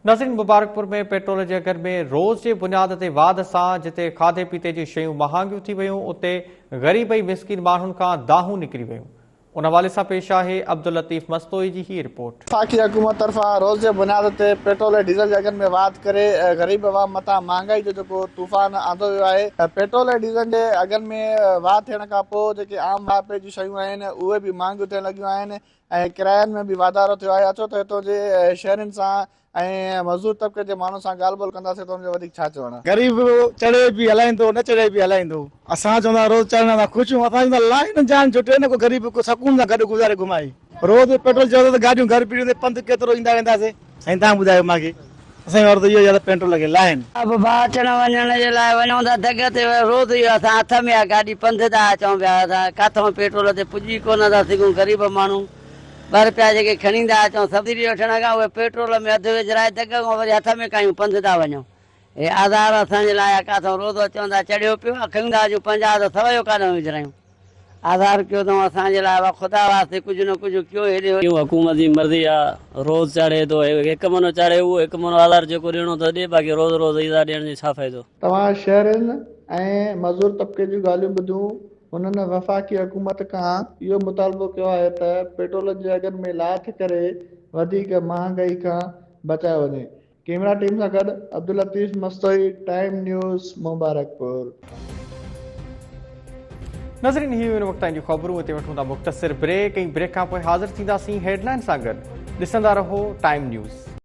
ناظرين مبارڪپور ۾ پيٽرول جي اگهن ۾ روز جي بنياد تي واڌ سان جتي کاڌي پيتي جون شيون مهانگيون ٿي ويون اتي غريب ۽ مسڪين ماڻهن کان دانهون نڪري ويون ان حوالي سان پيش آهي عبداللطيف مستوئي جي هي رپورٽ. وفاقي حڪومت طرفان روز جي بنياد تي پيٽرول ۽ ڊيزل جي اگهن ۾ واڌ ڪري غريب عوام مٿان مهانگائي جو جيڪو طوفان آندو ويو آهي پيٽرول ۽ ڊيزل جي اگهن ۾ واڌ ٿيڻ کانپوء جيڪي عام واهپي جون شيون آهن اهي به مهانگيون ٿيڻ لڳيون آهن ۽ ڪراين ۾ به واڌارو ٿيو آهي اچو ته هتو جي شهرين سان ۽ مزدور طبقي جي ماڻهن سان ڳالهه ٻولهه ڪنداسين ته ان جو وڌيڪ ڇا چوڻ آهي. غريب چڙهي به هلائيندو نه چڙهي به هلائيندو. اسان چوندا روز چڙهڻ سان خوش هون اسان چوندا لاهي نه جان ڇٽي نه ڪو غريب ڪو سڪون سان گڏ گذاري گهمائي. روز پيٽرول چڙهندو ته گاڏيون گهر پيڙيون تي پنڌ ڪيترو ايندا وينداسي. سائين تهان ٻڌايو مانکي اسان وارو ته اهو ئي آهي ته پيٽرول کي لاهين. اب ڀاء اچڻ وڃڻ جي لاء وڃون ٿا دڳ تي روز اهو اسان هٿ ۾ آ گاڏي پنڌ ٿا اچون پيا اسان ڪاٿئون پيٽرول تي پڄي ڪونه ٿا سگهون غريب ماڻهو ٻه رپيا جيڪي کڻي ٿا اچون سبسڊي وٺڻ کان اهي پيٽرول ۾ اڌ وجهرائي دڳ کان وري هٿ ۾ ڪايون پنڌ ٿا وڃون هي آزار اسان جي لاء آ ڪاٿئون روز اچون ٿا چڙهيو پيو آ کڻي ٿا اچون 50 ته سو جو ڪاڏئون وجهرايون. آزار ڪيو اٿئون اسان جي لاء وا خدا واسطي ڪجهه نه ڪجهه ڪيو هيڏي هوڏي. حڪومت جي مرضي آ روز چاڙهي ٿو هڪ مهينو چاڙهي اهو هڪ مهينو آزار جيڪو ڏيڻو اٿس ڏي باقي روز روز ايذاء ڏيڻ جو ڇا فائدو. توهان شهرين ۽ مزور طبقي جون ڳالهيون ٻڌيون، هنن وفاقي حڪومت کان اهو مطالبو ڪيو آهي ته پيٽرول جي اگهن ۾ لاٿ ڪري وڌيڪ مهانگائي کان بچايو وڃي. ڪيمرا ٽيم سان گڏ عبداللطيف مستوئي، ٽائيم نيوز، مبارڪپور. ناظرين هي هيون هن وقت تائين جون خبرون اتي وٺون ٿا مختصر بريڪ ۽ بريڪ کان پوء حاضر ٿينداسين هيڊلائن سان گڏ ڏسندا رهو ٽائيم نيوز.